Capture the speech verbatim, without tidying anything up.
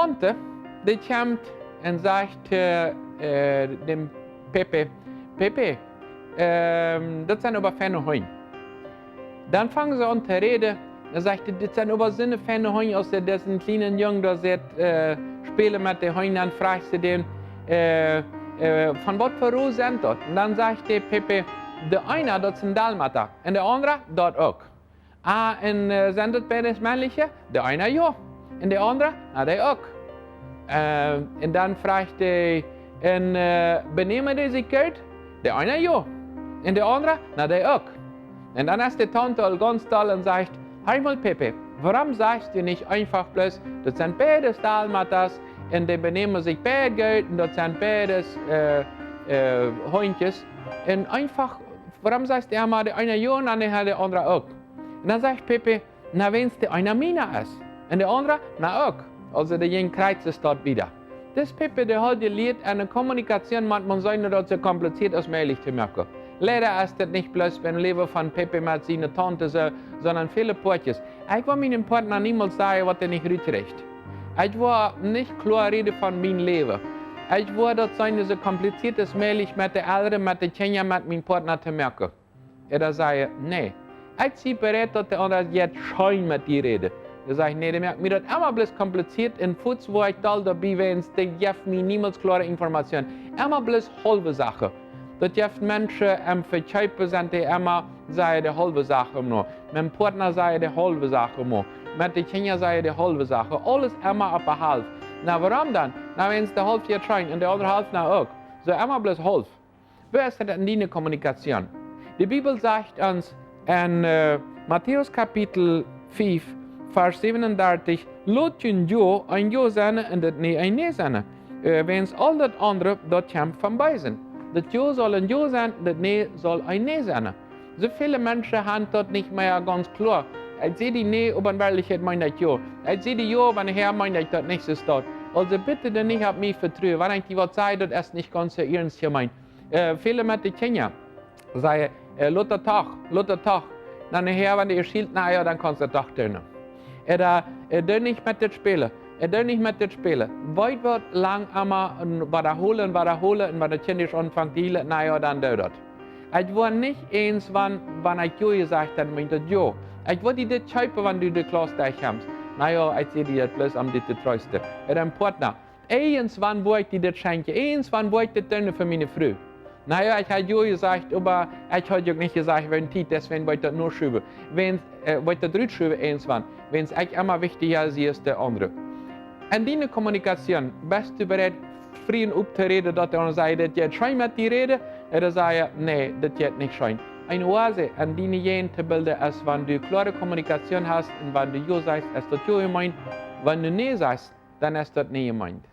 Taunte, dee kjemt un sajcht to däm Pepe: Pepe, daut sent oba feine Hunj. Dan fangen see aun to räden. Dan sajcht dee: Dit sent oba soone feine Hunj. Aus see disen kjlienen Jung doa sitt spälen met de Hunj, dan frajcht see dän: Von waut fa Ras sent daut? Un dan sajcht de Pepe: De eena, daut es en Dalmata, un de aundra daut uk. Ah, un sent daut beides mennelje? De eena jo, un de aundra, na, dee uk. Un dan frajcht dee: Un benämen dee sikj goot? De eena jo, un de aundra, na, dee uk. Un dan es de Taunte aul gaunz doll un sajcht: Hia mol, Pepe, wuarom sajchst du nich eefach bloos, daut sent beides Dalmatas, un dee benämen sikj beid goot, un daut sent beides Hunjkjes, un eefach, wuarom sajchst du emma de eena jo un dan de aundra uk? Un dan sajcht Pepe: Na, wiels de eena miena es, un de aundra, na, uk. Aulsoo dee jinkj krakjt soo wieda. Dis Pepe, dee haud jelieet, eene Kommunikation met Menschen soo kompliziert aus mäajlich to moaken. Leida es daut nich bloos biem Läwen von Pepe met siene Taunte soo, sonda väle Poatjes. Ekj woa mienen Partna niemols sajen, waut hee nich rutkjricht. Ekj woa nich kloa räden von mien Läwen. Ekj woa daut soo kompliziert aus mäajlich met de Elren, met de Kjinja, met mienen Partna to moaken. Oda sajen: Nä, ekj sie bereit, daut de aundra jeit scheen met die räden. Dan saj ekj: Nä, dee moakt mie daut emma bloos kompliziert, un fuats woa ekj doll doabie, wiels dee jeft mie niemols kloare Information. Emma bloos haulwe Sachen. Daut jeft Menschen em Vekjeepen, sent dee emma, sajen de haulwe Sachen no. Met dän Partna sajen de haulwe Sachen no. Met de Kjinja sajen de haulwe Sachen. Aules emma opp de Halft. Na, wuarom dan? Na, wiels de Halft jeit scheen un de aundre Halft, na, uk. Soo emma bloos haulf. Woo es daut en diene Kommunikation? De Bibel sajcht ons en Matäus Kapitel fief, Lot jun Jo een Jo sennen un daut Nä een Nä sennen. Wiels aul daut aundre, daut kjemt vom Beesen. Daut Jo saul een Jo sennen, daut Nä saul een Nä sennen. Soo väle Menschen han daut nich mea gaunz kloa. Ekj saj die Nä, oba en Werkjlichkjeit meen ekj Jo. Ekj saj die Jo, oba nohäa meen ekj daut nich soo. Aulsoo bitte dan nich opp mie vetruen, wan ekj die waut saj, daut es nich gaunz soo iernst jemeent. Väle met de Kjinja sajen: Lot daut doch, lot daut doch. Dan nohäa, wan dee jeschelt, na jo, dan kaust daut doch doonen. Oda: Doo nich met dit spälen, doo nich met dit spälen. Weet waut, lang emma wadaholen, wadaholen, un wan daut Kjint aunfangt to jielen, na jo, dan doo daut. Ekj woa nich eens, wan ekj Jo jesajcht, dan meent daut Jo. Ekj woa die dit kjeepen, wan du de Klauss derchkjemst. Na jo, ekj saj die daut bloos om die to treesten. Oda een Partna: Irjentwan woa ekj die dit schenkjen, irjentwan woa ekj dit doonen fa miene Fru. Na jo, ekj haud Jo jesajcht, oba ekj haud uk nich jesajcht wäajen Tiet, deswäajen woa ekj daut noschuen, woa ekj daut rutschuwen irjentwan, wiels ekj emma wichtja sie aus de aundre. En diene Kommunikation, best du bereit, frie opptoräden, daut de aundra sajcht: Daut jeit scheen met die räden? Oda sajen: Nä, daut jeit nich scheen. Eene Oase en diene Jäajent to bilden es, wan du kloare Kommunikation hast, un wan du Jo sajchst, es daut Jo jemeent. Wan du Nä sajchst, dan es daut Nä jemeent.